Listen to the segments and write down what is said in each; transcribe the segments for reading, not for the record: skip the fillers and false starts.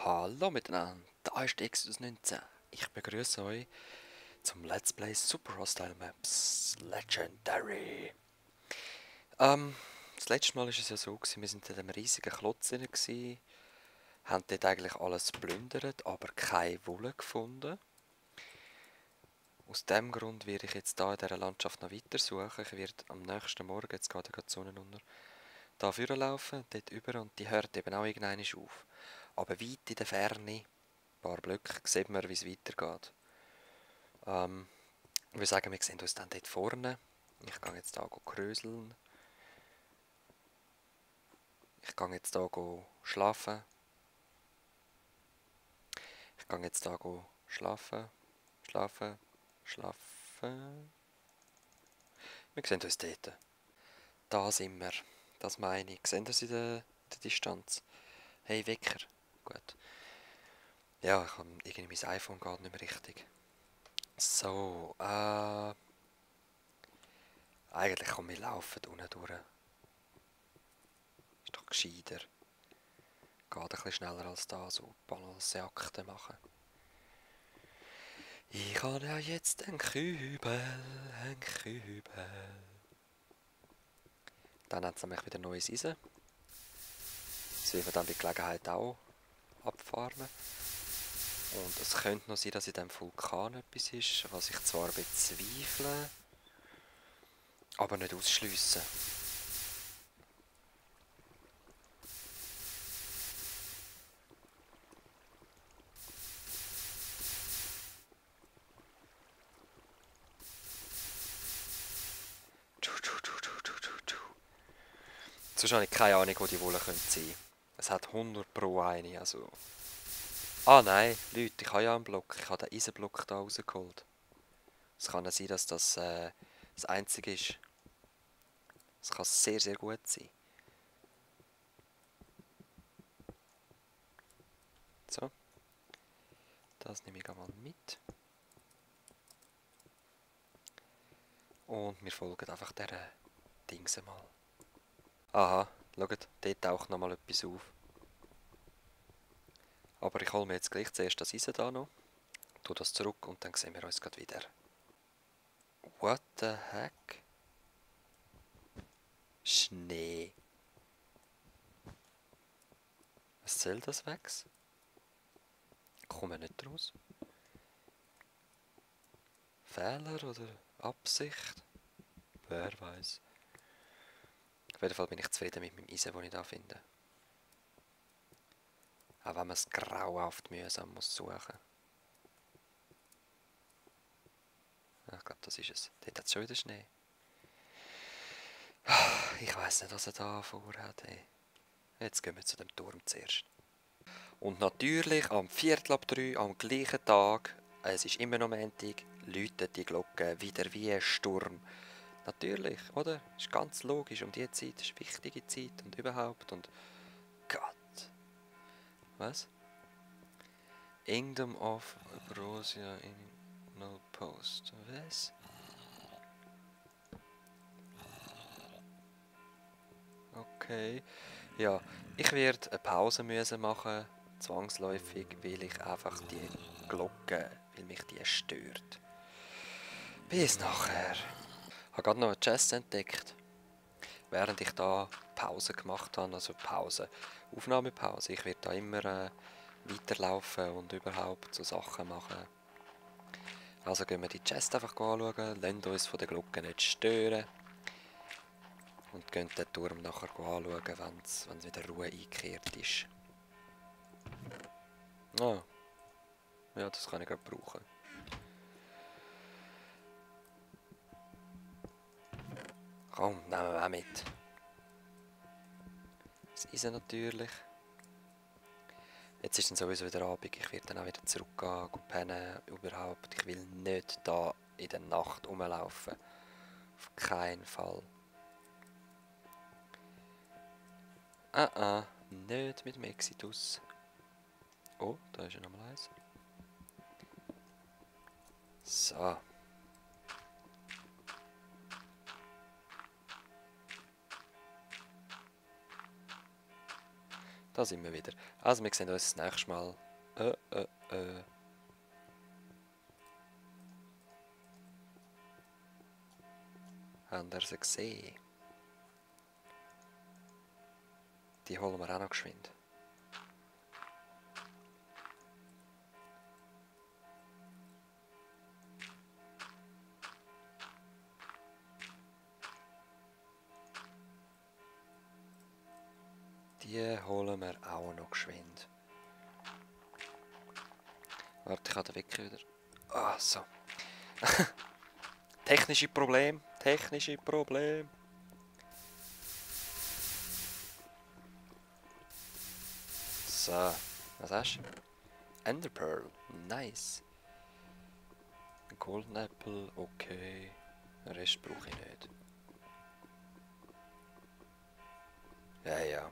Hallo miteinander, da ist Exodus 19. Ich begrüße euch zum Let's Play Super Hostile Maps Legendary. Das letzte Mal war es ja so, wir sind in einem riesigen Klotz drin, haben dort eigentlich alles geplündert, aber keine Wolle gefunden. Aus dem Grund werde ich jetzt hier in dieser Landschaft noch weiter suchen. Ich werde am nächsten Morgen, jetzt geht die Sonne unter, da vorlaufen, dort über, und die hört eben auch irgendwann auf. Aber weit in der Ferne, ein paar Blöcke, sieht man, wie es weitergeht. Ich würde sagen, wir sehen uns dann dort vorne. Ich gehe jetzt hier kröseln. Ich gehe jetzt hier schlafen. Ich gehe jetzt hier schlafen. Schlafen. Schlafen. Wir sehen uns dort. Da sind wir. Das meine ich. Sehen Sie in der Distanz? Hey, Wecker. Gut. Ja, irgendwie mein iPhone geht nicht mehr richtig. So, eigentlich kommen wir laufen unten durch. Ist doch gescheiter. Geht ein bisschen schneller als da, so Balanceakte machen. Ich habe ja jetzt einen Kübel, einen Kübel. Dann hat es nämlich wieder neues Eisen. Das werden wir dann bei Gelegenheit auch abfahren. Und es könnte noch sein, dass in diesem Vulkan etwas ist, was ich zwar bezweifle, aber nicht ausschliessen. Sonst habe ich keine Ahnung, wo die Wolle sein könnte. Es hat 100 pro eine, also... Ah nein, Leute, ich habe ja einen Block. Ich habe den Eisenblock da rausgeholt. Es kann ja sein, dass das das einzige ist. Es kann sehr, sehr gut sein. So. Das nehme ich einmal mit. Und wir folgen einfach dieser Dings mal. Aha, schaut, dort taucht nochmal etwas auf. Aber ich hole mir jetzt gleich zuerst das Eisen da noch. Tue das zurück und dann sehen wir uns gerade wieder. What the heck? Schnee. Was soll das Wex? Ich komme nicht raus. Fehler oder Absicht? Wer weiß. Auf jeden Fall bin ich zufrieden mit meinem Eisen, das ich da finde. Auch wenn man es grauenhaft mühsam muss suchen. Ich glaube, das ist es. Dort hat es schon wieder Schnee. Ich weiss nicht, was er da vorhat. Hey. Jetzt gehen wir zu dem Turm zuerst. Und natürlich am 2:45 am gleichen Tag, es ist immer noch Montag, läutet die Glocke wieder wie ein Sturm. Natürlich, oder? Ist ganz logisch, um die Zeit, ist eine wichtige Zeit und überhaupt und... Gott. Was? Kingdom of Ambrosia in No Post. Was? Okay. Ja, ich werde eine Pause müssen machen, zwangsläufig, weil ich einfach die Glocke, weil mich die stört. Bis nachher. Ich habe gerade noch eine Chest entdeckt, während ich da Pause gemacht habe, also Pause, Aufnahmepause. Ich werde da immer weiterlaufen und überhaupt so Sachen machen. Also gehen wir die Chest einfach anschauen, lassen uns von der Glocke nicht stören und gehen den Turm nachher anschauen, wenn es wieder Ruhe eingekehrt ist. Ah, ja, das kann ich gerade brauchen. Komm, nehmen wir auch mit. Das Eisen natürlich. Jetzt ist dann sowieso wieder Abend, ich werde dann auch wieder zurückgehen, pennen, überhaupt. Ich will nicht da in der Nacht rumlaufen. Auf keinen Fall. Nicht mit dem Exitus. Oh, da ist ja nochmal eins. So. Da sind wir wieder. Also wir sehen uns das nächste Mal. Haben ihr sie gesehen? Die holen wir auch noch geschwind. Die holen wir auch noch geschwind. Warte, ich habe den Wecker wieder. Ah, so. Technische Problem. Technische Problem. So. Was hast du? Enderpearl. Nice. Ein Golden Apple. Okay. Den Rest brauche ich nicht. Ja, ja.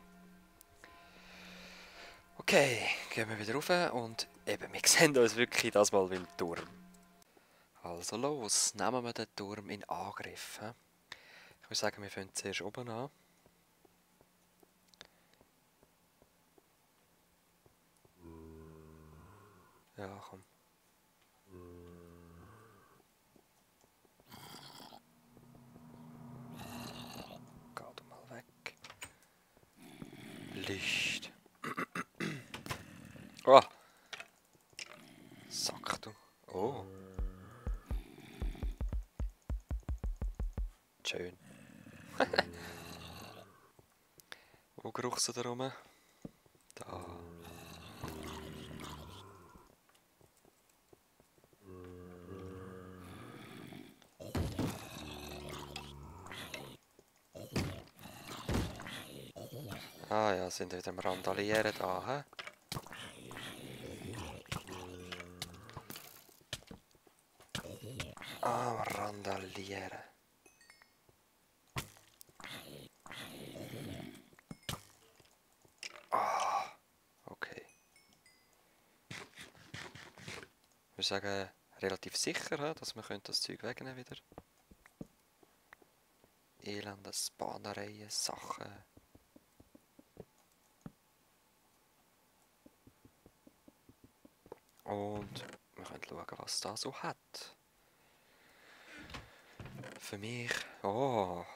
Okay, gehen wir wieder rauf und eben, wir sehen uns wirklich das mal beim Turm. Also los, nehmen wir den Turm in Angriff. He? Ich würde sagen, wir fangen zuerst oben an. Ja, komm. Geh doch mal weg. Licht. Oh! Sack du. Oh. Schön. Wo geruchst du da rum? Da. Ah ja, sind wieder am Randalieren da, hä? Am Randalieren. Ah, okay. Ich würde sagen, relativ sicher, he, dass wir das Zeug wegnehmen wieder. Elende Spawnereien, Sachen. Und wir können schauen, was da so hat. Für mich, oh,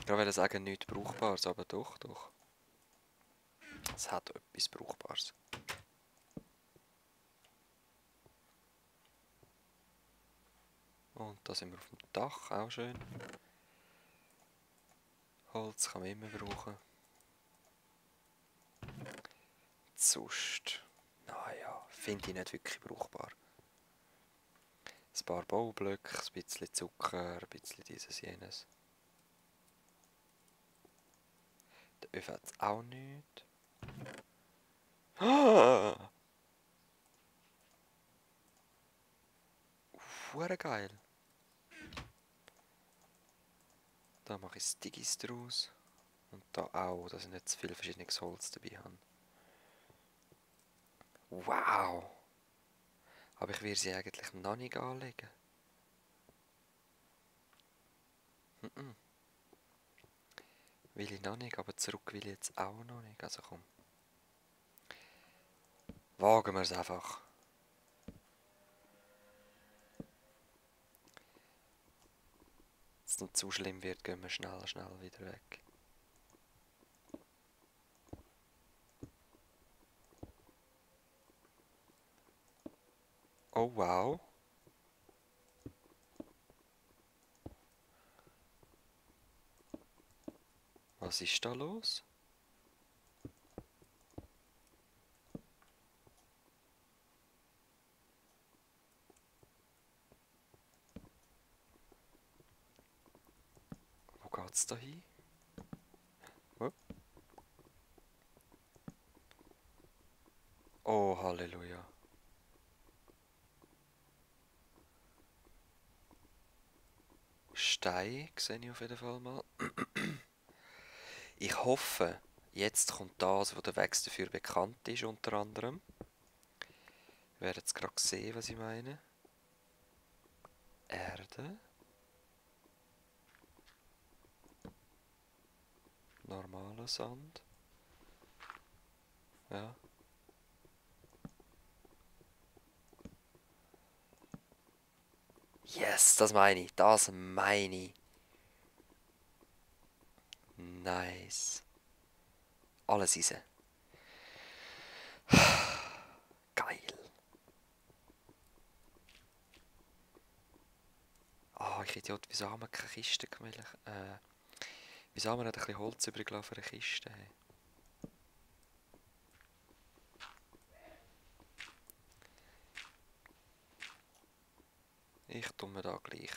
ich wollte sagen, nichts Brauchbares, aber doch, doch. Es hat etwas Brauchbares. Und da sind wir auf dem Dach, auch schön. Holz kann man immer brauchen. Sonst, naja, finde ich nicht wirklich brauchbar. Ein paar Baublöcke, ein bisschen Zucker, ein bisschen dieses, jenes. Der Öfen hat es auch nicht. Ah! Hure geil. Da mache ich Stigis draus. Und da auch, dass ich nicht zu viel verschiedenes Holz dabei habe. Wow! Aber ich will sie eigentlich noch nicht anlegen. Will ich noch nicht, aber zurück will ich jetzt auch noch nicht. Also komm. Wagen wir es einfach. Wenn es nicht zu schlimm wird, gehen wir schnell wieder weg. Oh wow. Was ist da los? Wo geht's da hin? Oh, oh Halleluja. Stein sehe ich auf jeden Fall mal. Ich hoffe, jetzt kommt das, wo der Wächst dafür bekannt ist, unter anderem. Ihr werdet es gerade sehen, was ich meine. Erde. Normaler Sand. Ja. Yes, das meine ich. Das meine ich. Nice. Alles rein. Geil. Ah, ich Idiot, wieso haben wir keine Kiste gemacht? Wieso haben wir nicht ein bisschen Holz übrig gelassen für eine Kiste? Hey? Ich tue mir da gleich.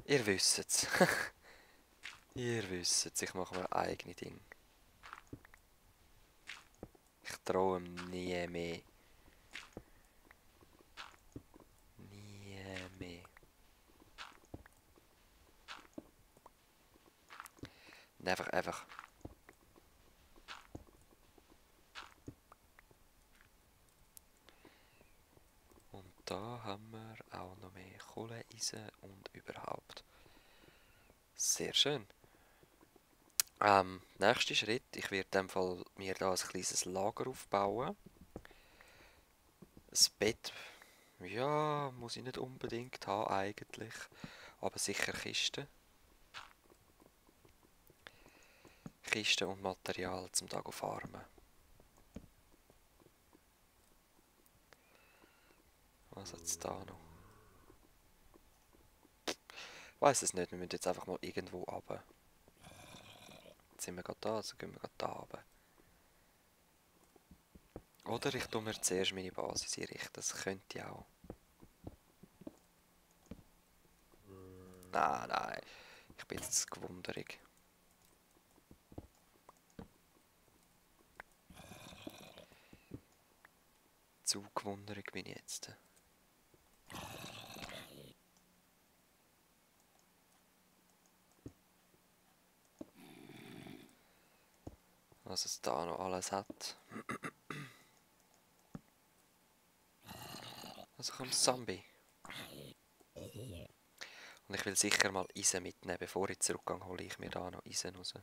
Ihr wisst es. Ihr wisst es, ich mache mir eigene Ding. Ich traue ihm nie mehr. Nie mehr. Und einfach. Und da haben wir auch noch mehr Kohleeisen und überhaupt. Sehr schön. Nächster Schritt, ich werde in dem Fall mir da ein kleines Lager aufbauen. Das Bett, ja, muss ich nicht unbedingt haben eigentlich, aber sicher Kisten. Kisten und Material zum Tag auf Farmen. Was hat es da noch? Ich weiss es nicht, wir müssen jetzt einfach mal irgendwo runter. Jetzt sind wir gerade da, also gehen wir gerade da runter. Oder ich tue mir zuerst meine Basis einrichten, das könnte ich auch. Nein, ich bin jetzt gewunderig. Zu gewunderig bin ich jetzt. Was es da noch alles hat. Also kommt Zombie. Und ich will sicher mal Eisen mitnehmen. Bevor ich zurückgehe, hole ich mir da noch Eisen raus.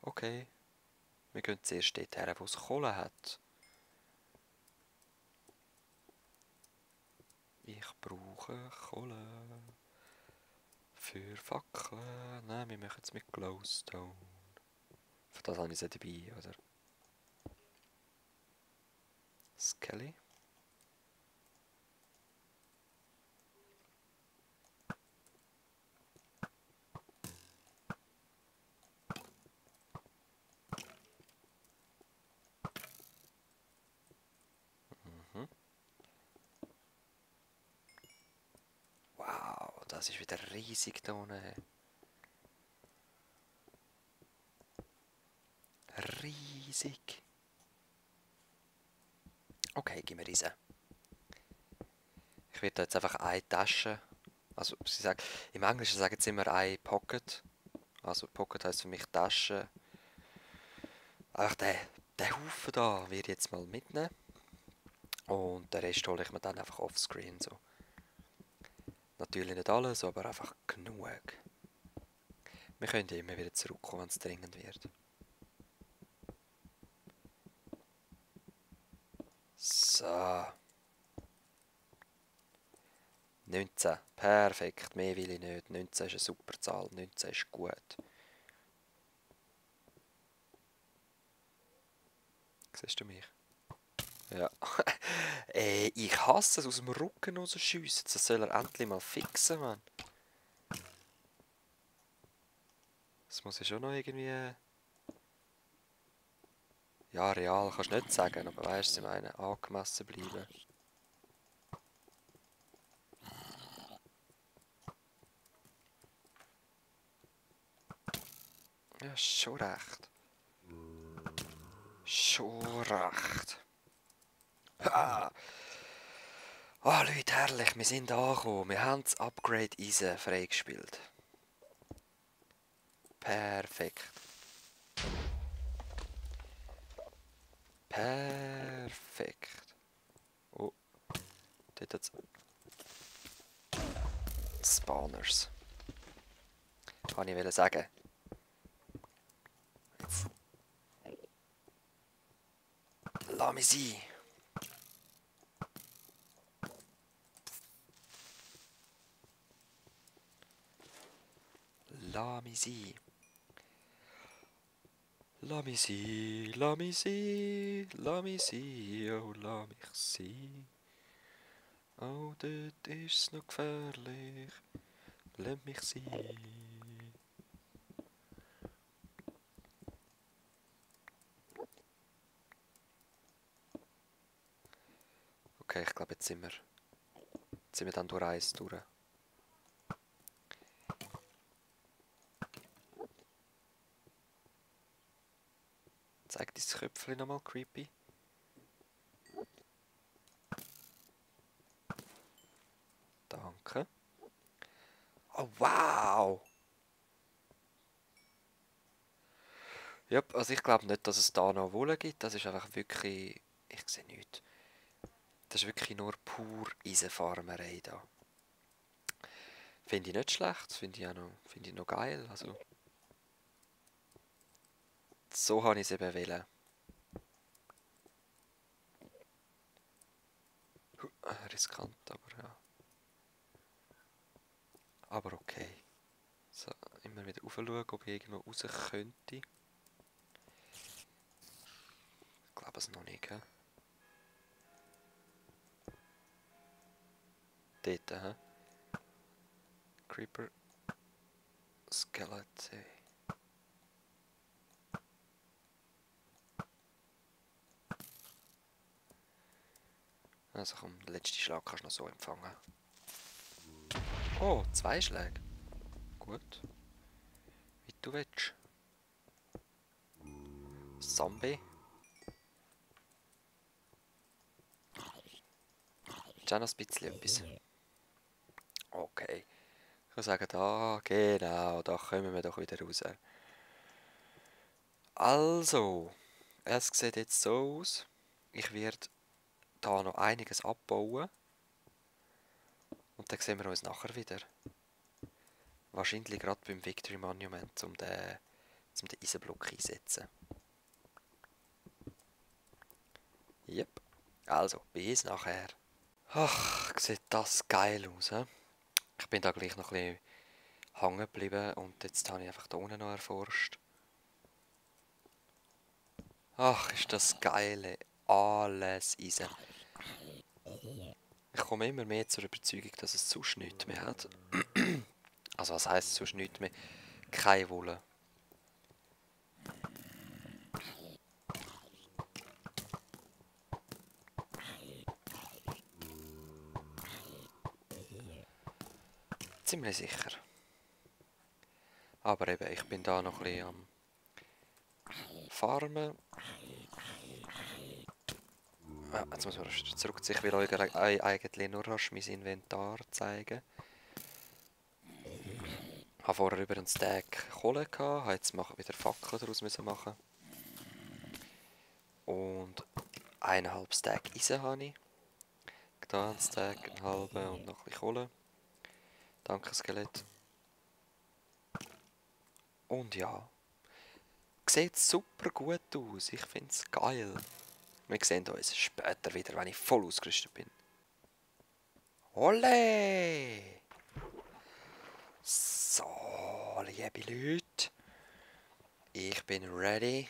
Okay. Wir gehen zuerst dort her, wo es Kohle hat. Ich brauche Kohle. Für Fackeln. Nein, wir machen es mit Glowstone. Für das habe ich sie dabei, oder? Skelly. Mhm. Wow, das ist wieder riesig da unten. Riesig. Okay, gib mir Eisen. Ich werde jetzt einfach eine Tasche. Also, sie sagen, im Englischen sagen sie immer ein Pocket. Also, Pocket heisst für mich Tasche. Einfach den Haufen da werde ich jetzt mal mitnehmen. Und den Rest hole ich mir dann einfach offscreen. So. Natürlich nicht alles, aber einfach genug. Wir können ja immer wieder zurückkommen, wenn es dringend wird. So. 19. Perfekt. Mehr will ich nicht. 19 ist eine super Zahl. 19 ist gut. Siehst du mich? Ja. Ich hasse es, aus dem Rücken rausschiessen. Das soll er endlich mal fixen, Mann. Das muss ich schon noch irgendwie... Ja, real kannst du nicht sagen, aber weißt du, ich meine, angemessen bleiben. Ja, schon recht. Schon recht. Ha! Ah, Leute, herrlich, wir sind angekommen. Wir haben das Upgrade Eisen freigespielt. Perfekt. Perfekt. Oh, dort hat es Spawners. Kann ich sagen. Jetzt. Lass mich sein. Lass mich sein. Lass mich sein, lass mich sein, lass mich sein, oh lass mich sein. Oh, dort ist's noch gefährlich, lass mich sein. Okay, ich glaube, jetzt sind wir dann durch eins durch. Zeig dein Köpfchen nochmal, creepy. Danke. Oh, wow! Ja, also ich glaube nicht, dass es da noch Wolle gibt. Das ist einfach wirklich... Ich sehe nichts. Das ist wirklich nur pur Eisenfarmerei da. Finde ich nicht schlecht, finde ich noch geil. Also, so habe ich es eben wollen. Riskant, aber ja. Aber okay. So, immer wieder raufschauen, ob ich irgendwo raus könnte. Ich glaube es noch nicht, hä? Dort, hä? Creeper. Skeleton. Also komm, den letzten Schlag kannst du noch so empfangen. Oh, 2 Schläge. Gut. Wie du willst. Zombie. Ist auch noch ein bisschen etwas. Okay. Ich kann sagen, da, genau, da kommen wir doch wieder raus. Also, es sieht jetzt so aus. Ich werde da noch einiges abbauen. Und dann sehen wir uns nachher wieder. Wahrscheinlich gerade beim Victory Monument, um den Eisenblock einsetzen. Yep. Also, bis nachher. Ach, sieht das geil aus, he? Ich bin da gleich noch ein bisschen hängen geblieben und jetzt habe ich einfach da unten noch erforscht. Ach, ist das geil, alles Eisen. Ich komme immer mehr zur Überzeugung, dass es sonst nichts mehr hat. Also was heisst sonst nichts mehr? Keine Wolle. Ziemlich sicher. Aber eben, ich bin da noch ein bisschen am Farmen. Ja, jetzt muss man zurückziehen. Ich will euch eigentlich nur rasch mein Inventar zeigen. Ich habe vorher über einen Stack Kohle gehabt, habe jetzt wieder Fackeln daraus machen. Und 1,5 Stack Eisen habe ich. Da ein Stack, einen halben und noch ein bisschen Kohle. Danke, Skelett. Und ja, sieht super gut aus. Ich finde es geil. Wir sehen uns später wieder, wenn ich voll ausgerüstet bin. Ole! So, liebe Leute. Ich bin ready,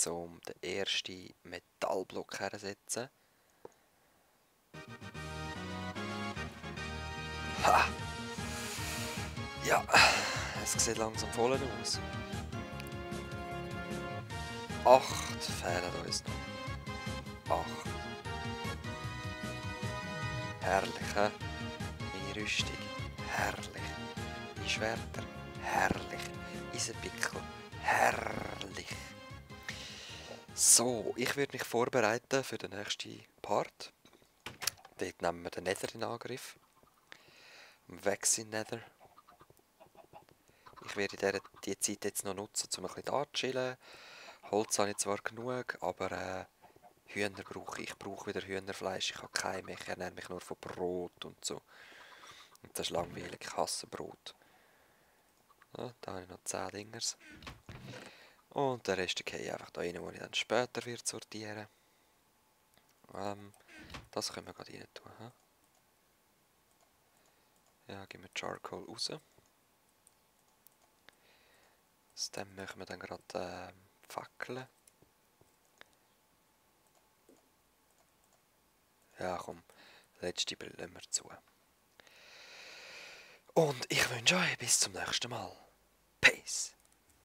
um den ersten Metallblock herzusetzen. Ha! Ja, es sieht langsam voll aus. 8 fehlen uns noch. 8. Herrlich, he? Meine Rüstung. Herrlich. Meine Schwerter. Herrlich. Eisenpickel. Herrlich. So, ich werde mich vorbereiten für den nächsten Part. Dort nehmen wir den Nether in Angriff. Weg sind Nether. Ich werde die Zeit jetzt noch nutzen, um ein bisschen da zu chillen. Holz habe ich zwar genug, aber Hühner brauche ich. Ich brauche wieder Hühnerfleisch. Ich habe keinen mehr. Ich ernähre mich nur von Brot und so. Und das ist langweilig. Ich hasse Brot. Ja, da habe ich noch 10 Dingers. Und der Rest gehe ich einfach da rein, wo ich dann später wird sortieren. Das können wir gerade rein tun. He? Ja, geben wir Charcoal raus. Aus dem machen wir dann gerade Fackeln. Ja, komm, letzte Brille wir zu. Und ich wünsche euch bis zum nächsten Mal. Peace!